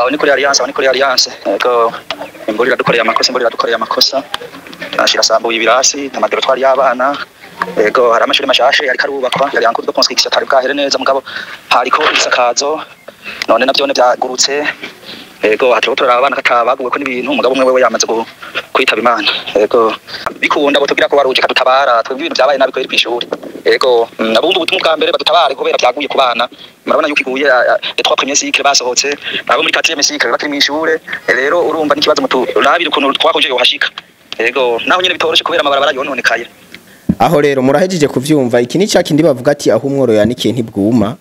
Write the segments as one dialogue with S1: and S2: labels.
S1: Aho ni kuri Alliance, aho ni kuri Alliance. Ego, imvura iradukoreye amakosa, imvura iradukoreye amakosa. Ashira sambuye ibirasi, ama dortoirs y'abana. Ego, hari amashuri mashasha yariko arubakwa, yari en cours de construction, atari bwahere neza, mugabo hariko ibisakazo, none navyone vyagurutse. Ego, hatiriho turaraba abana katabaguwe ko n'ibintu, umugabo umwe wewe yamaze kwitaba Imana. Ego, bikunda bo tugira ko baruje kadutabara, twebwe ibintu vyabaye nabi kweri kw'ishuri. Ego, abumva ubutumwa bwa mbere badutabare kubera vyaguye ku bana. Murabona yuko iguye les trois premiers cycles basohotse, abo muri quatrième cycle bakiri mw'ishure. Rero urumva n'ikibazo, muturabire ukuntu twakoje yohashika. Ego, naho nyene bitoroshe kubera amabarabara yononekaye.
S2: Aho rero murahejeje kuvyumva, iki ni ca kindi bavuga ati aho umworo yanikiye ntibwuma.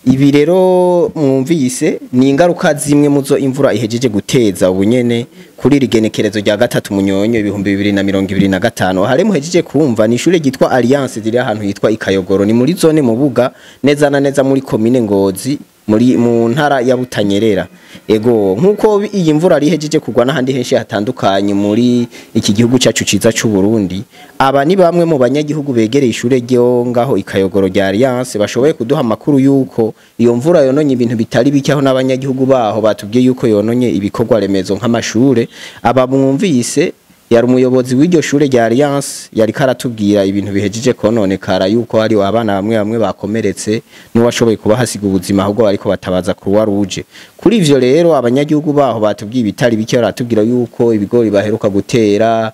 S2: Ibi rero mwumvise ni ingaruka zimwe muzo imvura ihejeje guteza ubunyene kuri iri genekerezo rya 3 Munyonyo 2025. Hare muhejeje kumva ni ishure ryitwa Alliance, riri ahantu hitwa Ikayogoro, ni muri zone Mubuga, neza na neza muri komine Ngozi, muri mu ntara ya Butanyerera. Ego, nkuko iyi mvura rihejeje kugwa n'ahandi henshi hatandukanye muri iki gihugu cyacu ciza c'u Burundi, aba ni bamwe mu banyagihugu begereye ishure ryo ngaho Ikayogoro rya Alliance bashoboye kuduha amakuru yuko iyo mvura yononye ibintu bitari bike, aho n'abanyagihugu baho batubwiye yuko yononye ibikorwa remezo nk'amashure. Aba mwumvise yari umuyobozi w'iryo shure rya Alliance, yari karatubwira ibintu bihejeje kononekara, yuko hari abana bamwe bamwe bakomeretse n'uwashoboye kuba hasiga ubuzima, ahubwo bariko batabaza Croix Rouge. Kuri ivyo rero abanyagihugu baho batubwiye ibitari bike, baratubwira yuko ibigori baheruka gutera,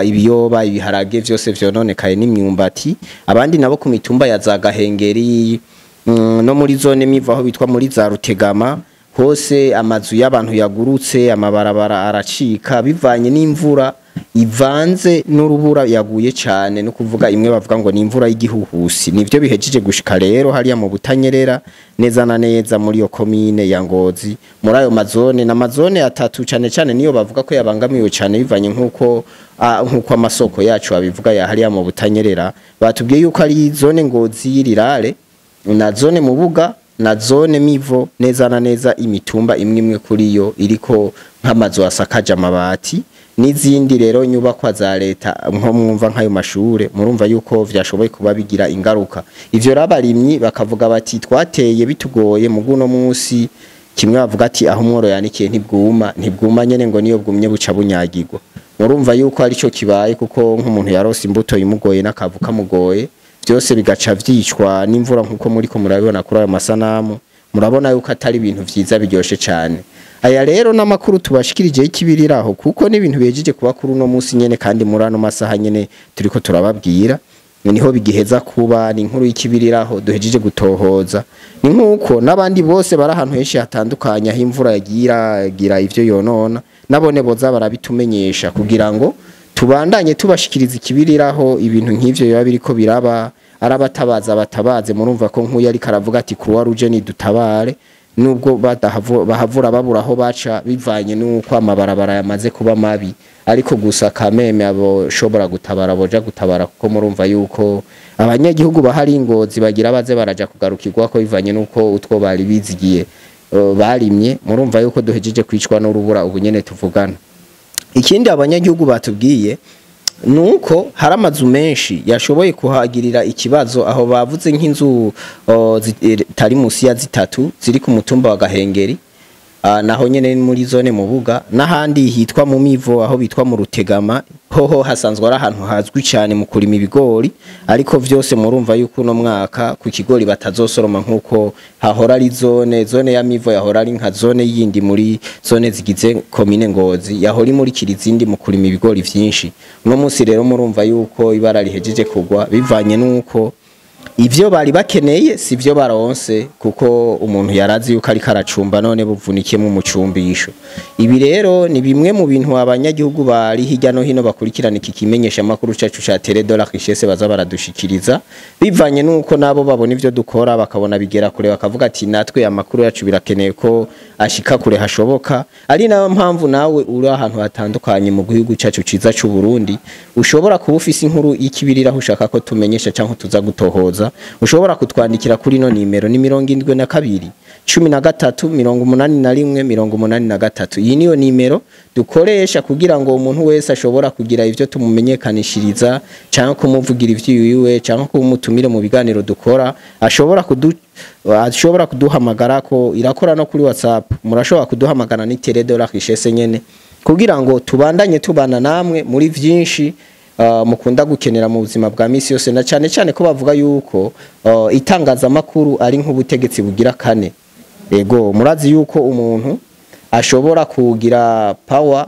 S2: ibiyoba, ibiharage vyose vyononekaye n'imyumbati. Abandi nabo ku mitumba ya za Gahengeri, no muri zone Mivo aho bitwa muri za Rutegama, hose amazu y'abantu yagurutse, amabarabara aracika bivanye n'imvura ivanze n'urubura yaguye cyane, no kuvuga imwe bavuga ngo ni imvura y'igihuhusi. Nivyo bihejeje gushika rero hariya mu Butanyerera, neza na neza muri iyo komine ya Ngozi, muri ayo mazone n'amazone atatu cyane cyane niyo bavuga ko yabangamiwe cyane, bivanye nkuko amasoko yacu abivuga ya hariya mu Butanyerera. Batubwiye yuko ari zone Ngozi y'irirare na zone Mubuga na zone Mivo, neza na neza imitumba imwe imwe kuri yo iriko nk'amazu asakaje amabati n'izindi rero nyubakwa za leta, nko mwumva nk'ayo mashure. Murumva yuko vyashoboye kuba bigira ingaruka. Ivyo rabarimyi bakavuga bati twateye bitugoye, mu guno munsi kimwe bavuga ati aho umworo yanikiye ntibwuma, ntibwuma nyene, ngo niyo bwumye buca bunyagirwa. Murumva yuko arico kibaye, kuko nk'umuntu yarose imbuto imugoye n'akavu kamugoye, byose bigaca vyicwa n'imvura, nkuko muriko murabibona kuri ayo masanamu. Murabona yuko atari ibintu vyiza biryoshe cyane. Aya rero n'amakuru tubashikirije y'ikibiriraho, kuko n'ibintu bejeje kuba kuri uno munsi nyene, kandi muri ano masaha nyene turiko turababwira niho bigiheza kuba. Ni inkuru y'ikibiriraho duhejeje gutohoza. Ni nkuko n'abandi bose bari ahantu henshi hatandukanye aho imvura yagira gira ivyo yonona, nabone boza barabitumenyesha kugira ngo tubandanye tubashikiriza ikibiriraho ibintu nk'ivyo biba biriko biraba. Arabatabaza batabaze. Murumva ko nk'uyu ariko aravuga ati Croix Rouge ni dutabare, nubwo bahavura babura aho baca bivanye n'uko amabarabara yamaze kuba mabi, ariko gusa kameme abo shobora gutabara boja gutabara, kuko murumva yuko abanyagihugu bahari Ingozi bagira baze baraja kugarukirwa ko bivanye n'uko utwo bari bizigiye barimye, murumva yuko duhejeje kwicwa n'urubura ubu nyene tuvugana. Ikindi abanyagihugu batubwiye nuko hari amazu menshi yashoboye kuhagirira ikibazo, aho bavuze nk'inzu zitari musi ya zitatu ziri ku mutumba wa Gahengeri, naho nyene muri zone Mubuga, n'ahandi hitwa mu Mivo aho bitwa mu Rutegama. Hoho hasanzwe ari ahantu hazwi cyane mu kurima ibigori, ariko vyose murumva yuko uno mwaka ku kigori batazosoroma, nkuko hahora ari zone ya Mivo, yahora ari nka zone yindi muri zone zigize komine Ngozi, yahora imurikira izindi mu kurima ibigori vyinshi. Uno munsi rero murumva yuko ibara rihejeje kugwa bivanye nuko ivyo bari bakeneye si vyo baronse, kuko umuntu yarazi yuko ariko aracumba none buvunikiyemo umucumbisho. Ibi rero ni bimwe mu bintu abanyagihugu bari hirya no hino bakurikirana iki kimenyesha makuru cacu ca Télé de la Richesse baza baradushikiriza, bivanye nuko nabo babona ivyo dukora bakabona bigera kure, bakavuga ati natwe amakuru yacu birakeneye ko ashika kure hashoboka. Ari nayo mpamvu nawe uri ahantu hatandukanye mu gihugu cacu ciza c'u Burundi ushobora kuba ufise inkuru y'ikibiriraho ushaka ko tumenyesha canke tuza gutohoza, ushobora kutwandikira kuri no nimero ni 72. 13 81 83. Iyi niyo nimero dukoresha kugira ngo umuntu wese ashobora kugira ivyo tumumenyekanishiriza cyangwa kumuvugira ivyiwiwe cyangwa kumutumira mu biganiro dukora, ashobora kuduhamagara ko irakora no kuri WhatsApp. Murashobora kuduhamagara ni Télé de la Richesse nyene, kugira ngo tubandanye tubana namwe muri vyinshi mukunda gukenera mu buzima bwa misi yose, na cyane cyane ko bavuga yuko itangazamakuru ari nk'ubutegetsi bugira kane. Ego, murazi yuko umuntu ashobora kugira power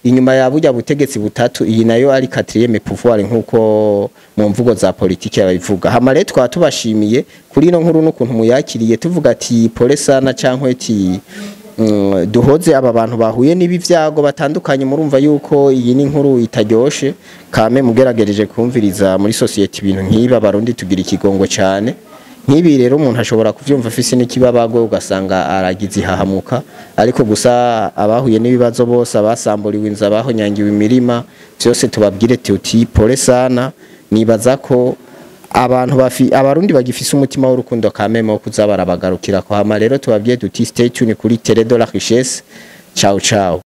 S2: inyuma ya burya butegetsi butatu, iyi nayo ari quatrième pouvoir nkuko mu mvugo za politiki yabivuga. Hama rero twaba tubashimiye kuri ino nkuru n'ukuntu muyakiriye, tuvuga ati pole sana cyangwa ati duhoze aba bantu bahuye n'ibi vyago batandukanye. Murumva yuko iyi ni inkuru itaryoshe kame, mugeragereje kumviriza muri société ibintu nk'ibi. Abarundi tugira ikigongo cyane. Nk'ibi rero umuntu ashobora kuvyumva afise n'ikibabago, ugasanga aragize ihahamuka. Ariko gusa abahuye n'ibibazo bose, abasamburiwe inzu, abahonyangiwe imirima, vyose tubabwire tuti pole sana. Nibaza ko abantu bafi abarundi bagifise umutima w'urukundo kameme wo kuza barabagarukira ko. Hama rero tubabwiye tuti stay tuned kuri Télé de la Richesse. Ciao ciao.